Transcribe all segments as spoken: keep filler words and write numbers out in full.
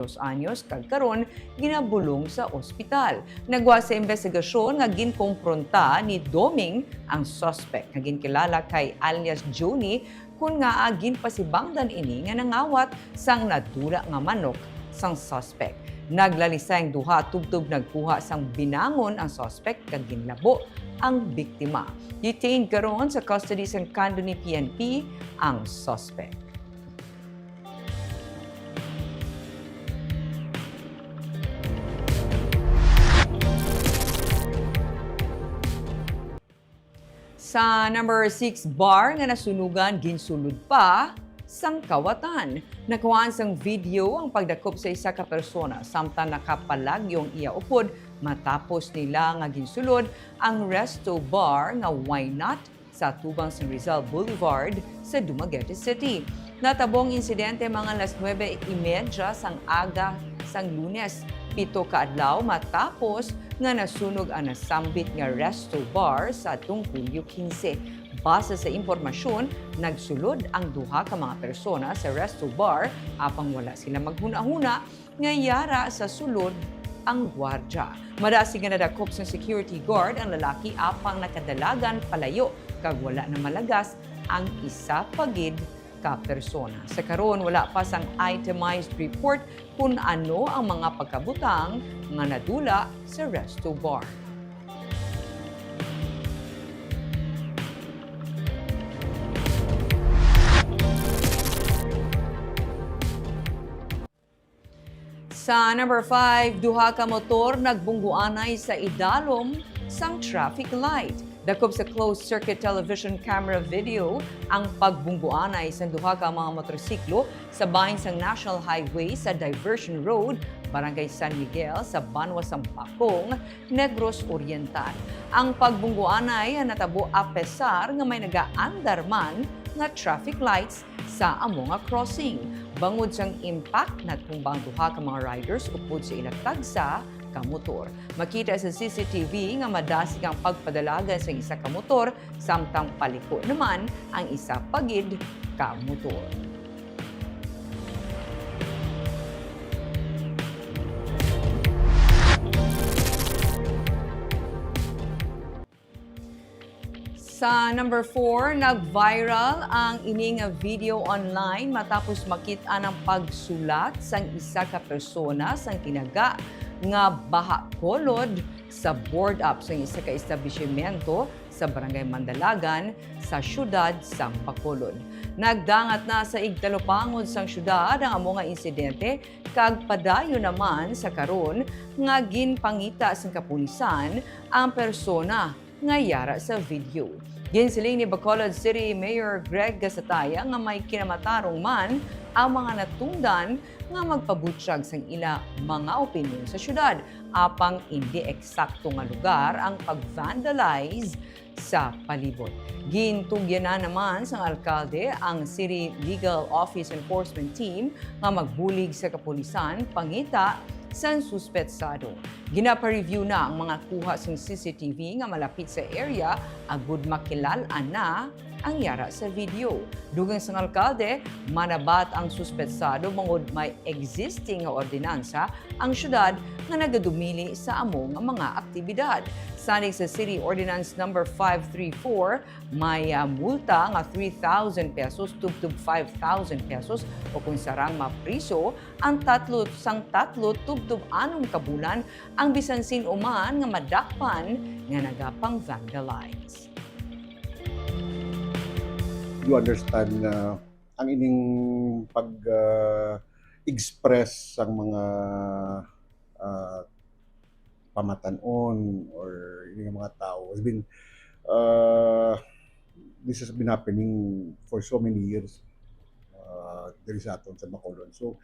dos anyos, kag karon ginabulong sa ospital. Nagwa sa imbestigasyon nga ginkompronta ni Doming ang suspect nga ginkilala kay alias Juni, kun ngaa ginpasibangdan ini nga nangawat sang nadula nga manok sang suspect. Naglalisay ang duha tubtob nagkuha sang binangon ang suspect kag ginlabo ang biktima. Detained karon sa custody sang Candoni P N P ang suspect. Sa number six, bar nga nasunugan, ginsulod pa sang kawatan. Nakuhaan sang video ang pagdakop sa isa ka persona, samtang nakapalagyo ang iya upod matapos nila nga ginsulod ang resto bar nga Why Not sa atubang sang Rizal Boulevard sa Dumaguete City. Natabo ang insidente mga alas nuebe y media sang aga sang Lunes, pito ka adlaw matapos nga nasunog ang nasambit nga resto bar sa atong Hulyo quince. Base sa impormasyon, nagsulod ang duha ka mga persona sa resto bar, apang wala sila maghunahuna nga yara sa sulod ang gwardya. Madasig nga nadakop sang security guard ang lalaki, apang nakadalagan palayo kag wala na malagas ang isa pa gid ka persona. Sa karon, wala pa sang itemized report kun ano ang mga pagkabutang nga nadula sa resto bar. Sa number five, duha ka motor nagbungguanay sa idalom sang traffic light. Dakop sa closed circuit television camera video ang pagbungguanay sang duha ka mga motorsiklo sa bahin sang National Highway sa Diversion Road, Barangay San Miguel, sa banwa sang Bacong, Negros Oriental. Ang pagbungguanay natabo apesar nga may nagaandar man nga traffic lights sa amo nga crossing. Bangod sang impact, natumba ang duha ka mga riders upod sa ila tagsa ka motor. Makita sa C C T V nga madasig ang pagpadalagan sang isa ka motor, samtang paliko naman ang isa pa gid ka motor. Sa number four, nag-viral ang ini nga video online matapos makit-an ang pagsulat sang isa ka persona sang tinaga nga bahakolod sa board up sang isa ka establisyemento sa Barangay Mandalagan sa siyudad sang Bacolod. Nagdangat na sa igtalupangod sang siyudad ang amo nga insidente, kag padayon naman sa karon nga ginpangita sang kapulisan ang persona nga yara sa video. Ginsiling ni Bacolod City Mayor Greg Gasataya nga may kinamatarong man ang mga natungdan nga magpabutyag sang ila mga opinyon sa siyudad, apang indi eksakto nga lugar ang pag-vandalize sa palibot. Gintugyanan naman sang alkalde ang City Legal Office Enforcement Team nga magbulig sa kapulisan pangita sang suspetsado. Ginapareview na ang mga kuha sang C C T V nga malapit sa area agud makilal-an na ang yara sa video. Dugang sang alkalde, manabat ang suspetsado bangod may existing nga ordinansa ang siyudad nga nagadumili sa amo nga mga aktibidad. Sanig sa City Ordinance Number five three four, may, ah, multa nga three thousand pesos tubtob five thousand pesos o kon sarang mapriso ang tatlo sang tatlo tubtob anom ka bulan ang bisan sin-o man nga madakpan nga nagapang-vandalize. You understand na ang ining pag, ah, express sang mga, ah, pamatan-on or ining mga tao has been, ah, this has been happening for so many years, ah, diri sa aton sa Bacolod. So,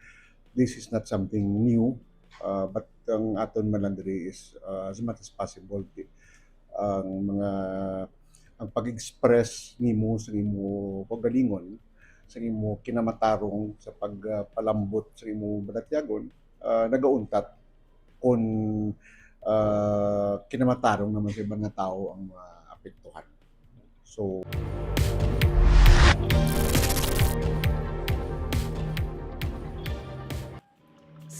this is not something new, ah, but ang aton man lang diri is, ah, as much as possible, ti-, ang mga, ang pag-express nimo sa imo kaugalingon, sa imo kinamatarong sa pagpalambot sa imo balatyagon, ah, nagauntat kon, ah, kinamatarong naman sa iban nga tawo ang maapektuhan. So,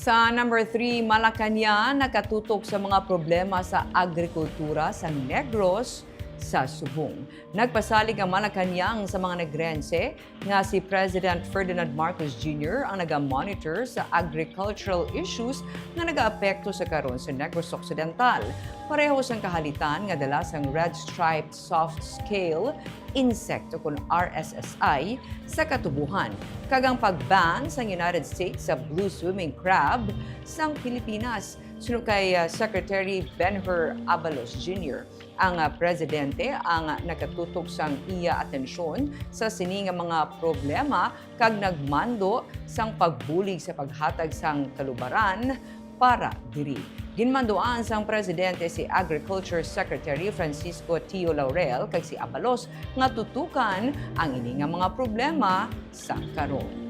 Sa number three, Malacañang nakatutok sa mga problema sa agrikultura sa Negros sa subong. Nagpasalig ang Malacañang sa mga Negrense nga si President Ferdinand Marcos Junior ang naga-monitor sa agricultural issues nga nagaapekto sa karon sa Negros Occidental. Pareho sang kahalitan nga dala sang red-striped soft scale insect o kon R S S I sa katubuhan, kag ang pag-ban sang United States sa blue swimming crab sang Pilipinas. Suno kay, ah, Secretary Ben-Hur Abalos Junior, ang, ah, presidente ang nakatutok sang iya atensyon sa sini nga mga problema kag nagmando sang pagbulig sa paghatag sang kalubaran para diri. Ginmanduan sang presidente si Agriculture Secretary Francisco Tio Laurel kag si Abalos nga tutukan ang ini nga mga problema sa karon.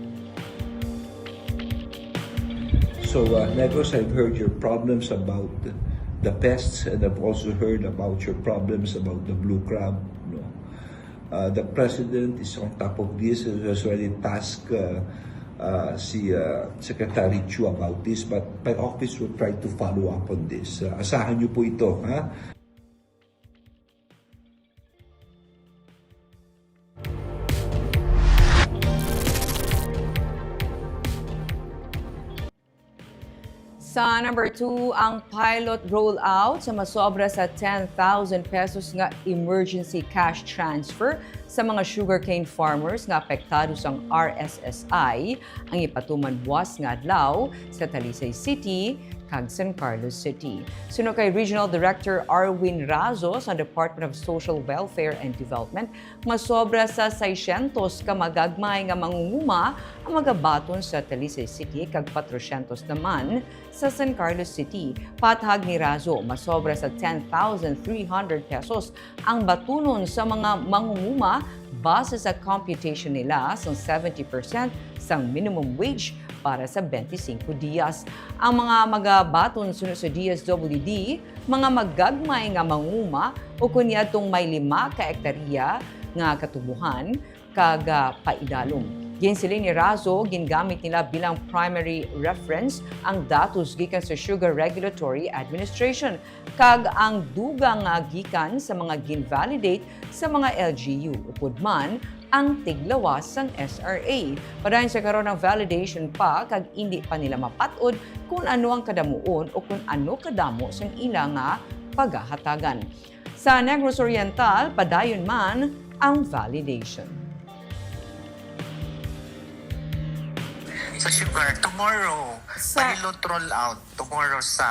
So, uh, Negros, I've heard your problems about the pests, and I've also heard about your problems about the blue crab. No? Uh, the president is on top of this. Has already tasked uh, uh, si uh, Secretary Chu about this, but my office will try to follow up on this. Uh, asahan niyo po ito, ha? Sa number two, ang pilot rollout sa masobra sa ten thousand pesos nga emergency cash transfer sa mga sugarcane farmers nga apektado sang R S S I ang ipatuman buwas nga adlaw sa Talisay City kag San Carlos City. Suno kay Regional Director Arwin Razo sa Department of Social Welfare and Development, masobra sa seiscientos ka magagmay nga mangunguma ang magabaton sa Talisay City kag kwatrocientos naman sa San Carlos City. Pathag ni Razo, masobra sa ten thousand three hundred pesos ang batunon sa mga mangunguma base sa computation nila sang seventy percent sang minimum wage para sa twenty-five dias. Ang mga magabaton suno sa D S W D, mga magagmay nga mangunguma o kon yadtong may lima ka ektarya nga katubohan kag, ah, paidalom. Ginsiling ni Razo, gingamit nila bilang primary reference ang datos gikan sa Sugar Regulatory Administration kag ang dugang nga gikan sa mga gin-validate sa mga L G U, upod man ang tiglawas sang S R A. Padayon sa karon ang validation pa kag indi pa nila mapat-od kon ano ang kadamuon o kon ano kadamo sang ila nga pagahatagan. Sa Negros Oriental, padayon man ang validation. Sa sugar, tomorrow, sa pilot rollout, tomorrow sa,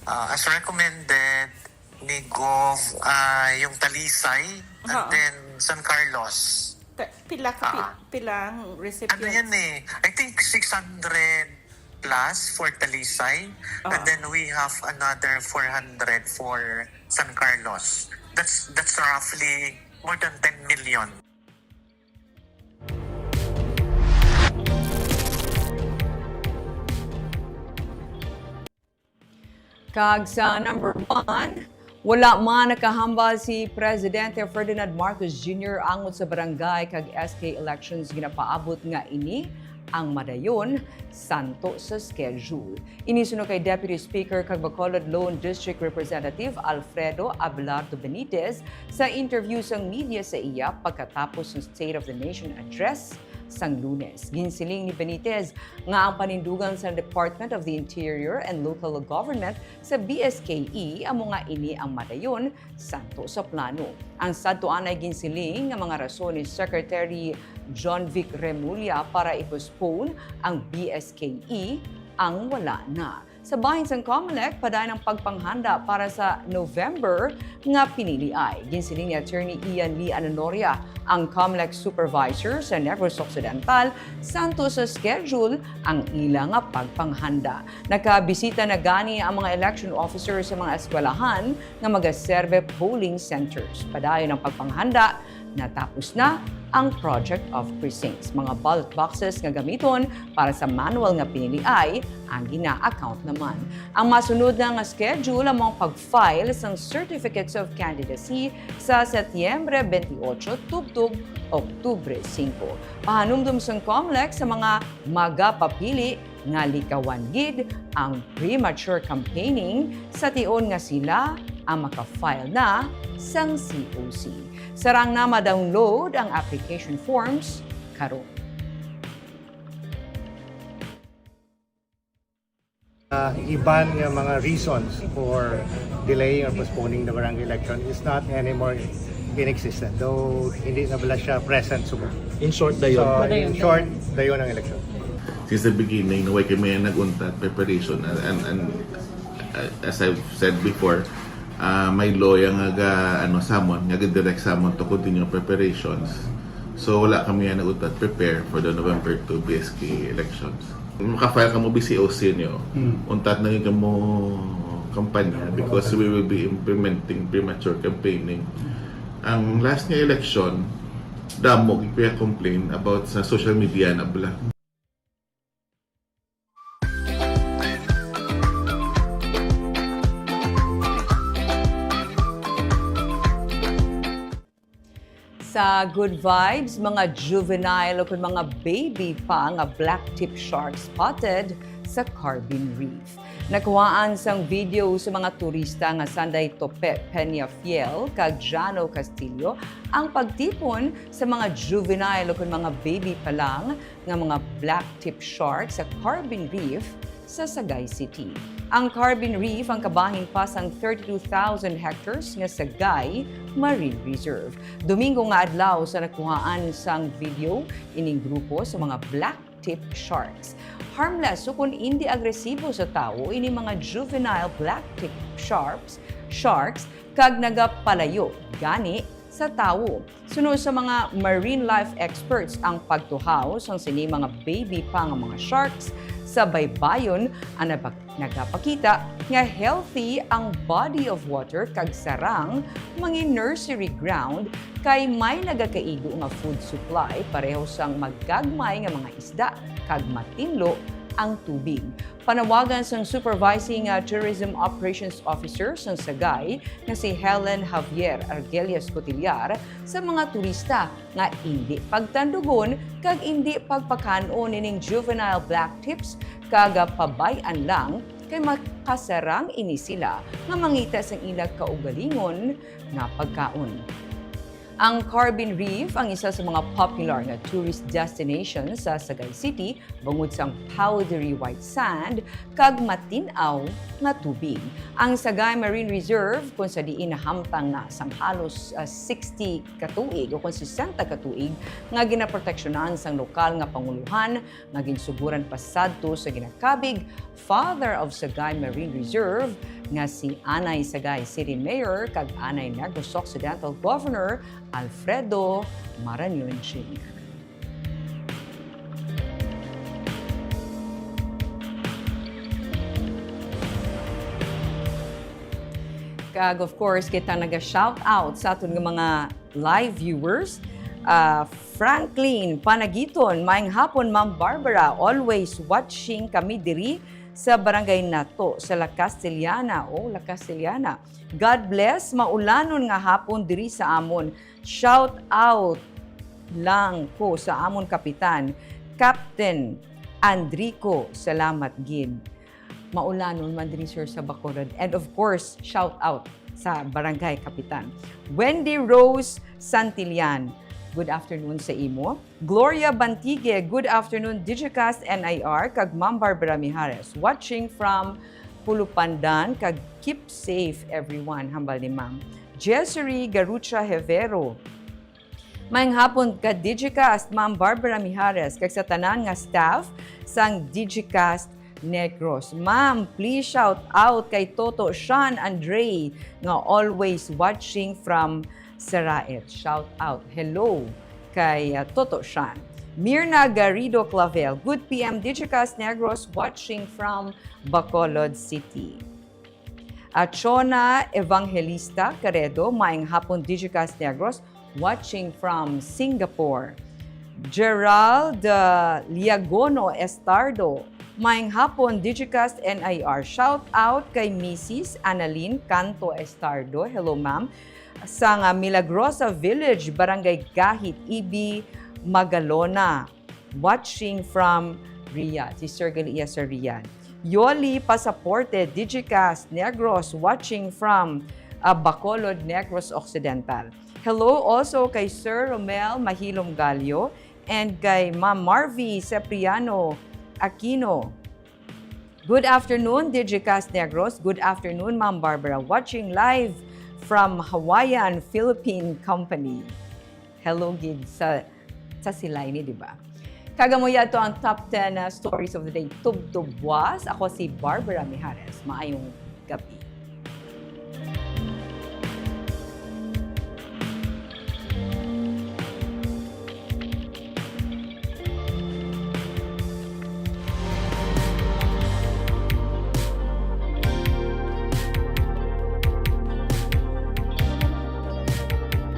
uh, as recommended ni Gov, uh, yung Talisay, and then San Carlos. Pila ka, uh, pilang recipients? Ano yan eh? I think six hundred plus for Talisay, uh, and then we have another four hundred for San Carlos. That's that's roughly more than ten million. Kag sa number one, wala man nakahambal si Presidente Ferdinand Marcos Junior angot sa barangay kag S K elections ginapaabot nga ini ang madayon santo sa schedule. Ini suno kay Deputy Speaker kag Bacolod Lone District Representative Alfredo Abelardo Benitez sa interview sang media sa iya pagkatapos sang State of the Nation Address sang Lunes. Ginsiling ni Benitez nga ang panindugan sa Department of the Interior and Local Government sa B S K E amo nga ini ang madayon santo sa plano. Ang sadto anay ginsiling nga mga rason ni Secretary John Vic Remulla para i-postpone ang B S K E ang wala na. Sa bahin sang Comelec, padayon ang pagpanghanda para sa November nga piniliay. Ginsiling ni Attorney Ian Lee Ananoria, ang Comelec Supervisor sa Negros Occidental, santo sa schedule ang ila nga pagpanghanda. Nakabisita na gani ang mga election officers sa mga eskwelahan nga magaserbe polling centers. Padayon ang pagpanghanda, natapos na ang Project of Precincts. Mga ballot boxes nga gamiton para sa manual nga piniliay ang gina-account naman. Ang masunod na nga schedule amo ang pag-file sang Certificates of Candidacy sa Setyembre twenty-eight tubtob Oktubre singko. Pahanumdom sang Comelec sa mga magapapili nga likawan gid ang premature campaigning sa tion nga sila ang maka-file na sang C O C. Sarang na ma-download ang application forms karon. Uh, iban nga mga reasons for delaying or postponing the barangay election is not anymore in existence. Though hindi na bala siya present subong. In short, dayon. So, in short, dayon ang election. Since the beginning, naway kami ang nag-untat preparation and, and, and uh, as I've said before, uh, may law nga ga, ano, summon, nga ga-direct summon to continue preparations. So wala kami ang nag-untat prepare for the November two B S K elections. Maka-file kamo B C O C niyo. Untat na gyud kamo kampanya because we will be implementing premature campaigning. Ang last nga election, damo gyud kaya complain about sa social media na bala. Sa good vibes, mga juvenile o kun mga baby pa nga black tip shark spotted sa Carbin Reef. Nakuhaan sang video sa mga turista nga sanday Tope Peñafiel kag Jano Castillo ang pagtipon sa mga juvenile o kun mga baby pa lang nga mga black tip shark sa Carbin Reef sa Sagay City. Ang Carbin Reef ang kabahin pa sang thirty-two thousand hectares nga Sagay Marine Reserve. Domingo nga adlaw sa nakuhaan sang video ining grupo sa mga black tip sharks. Harmless ukon indi agresibo sa tawo ini mga juvenile black tip sharks, sharks kag nagapalayo gani sa tawo. Suno sa mga marine life experts, ang pagtuhaw sang sini mga baby pa nga mga sharks sa baybayon ang nagpa-, nagapakita nga healthy ang body of water kag sarang mangin nursery ground kay may nagakaigo nga food supply pareho sang magagmay nga mga isda kag matinlo ang tubig. Panawagan sang Supervising, uh, Tourism Operations Officer sang Sagay nga si Helen Javier Argelias Cotillar sa mga turista nga indi pagtandugon kag indi pagpakan-on ining juvenile black tips kag, uh, pabay-an lang kay makasarang ini sila nga mangita sang ila kaugalingon nga pagkaon. Ang Carbin Reef ang isa sa mga popular nga tourist destination sa Sagay City bangod sang powdery white sand kag matin-aw nga tubig. Ang Sagay Marine Reserve, kung sa diin nahamtang na sang halos, ah, sixty ka tuig o kung sesenta ka tuig nga ginaproteksyonan sang lokal nga pangulohan nga ginsuguran pa sadto sa ginakabig Father of Sagay Marine Reserve nga si anay Sagay City Mayor kag anay Negros Occidental Governor Alfredo Marañon Junior. Kag of course, kita naga-shout out sa aton nga mga live viewers. Ah, Franklin Panagiton, maayong hapon, Ma'am Barbara. Always watching kami diri sa barangay nato, sa La Castellana. Oh, La Castellana. God bless. Maulanon nga hapon diri sa amon. Shout out lang ko sa amon kapitan, Captain Andrico. Salamat gid. Maulanon man diri, sir, sa Bacolod. And of course, shout out sa Barangay Kapitan. Wendy Rose Santillan, good afternoon sa imo. Gloria Bantigue, good afternoon, Digicast N I R, kag Ma'am Barbara Mijares, watching from Pulupandan, kag keep safe everyone, hambal ni Ma'am. Jessery Garucha Hevero, maayong hapon ka Digicast, Ma'am Barbara Mijares, kag sa tanan nga staff sang Digicast Negros. Ma'am, please shout out kay Toto Sean Andre nga always watching from Saraet. Shout out. Hello kay, uh, Toto Sean. Mirna Garrido Clavel, good P M Digicast Negros, watching from Bacolod City. Achona Evangelista Caredo, maayong hapon Digicast Negros, watching from Singapore. Gerald, uh, Liagono Estardo, maayong hapon Digicast N I R. Shout out kay Missus Annalyn Canto Estardo. Hello, ma'am. Sang, uh, Milagrosa Village, Barangay Gahit, E B Magalona. Watching from Riyadh, si Sir gali iya sa Riyadh. Yoli Pasaporte, Digicast Negros, watching from uh, Bacolod, Negros Occidental. Hello also kay Sir Romel Mahilom Gallo and kay Ma'am Marvy Cipriano Aquino. Good afternoon, Digicast Negros. Good afternoon, Ma'am Barbara. Watching live from Hawaiian Philippine Company. Hello gid sa, sa sila ini, di ba? Kag amo ya to ang top ten na stories of the day. Tubtob buwas. Ako si Barbara Mijares. Maayong gabi.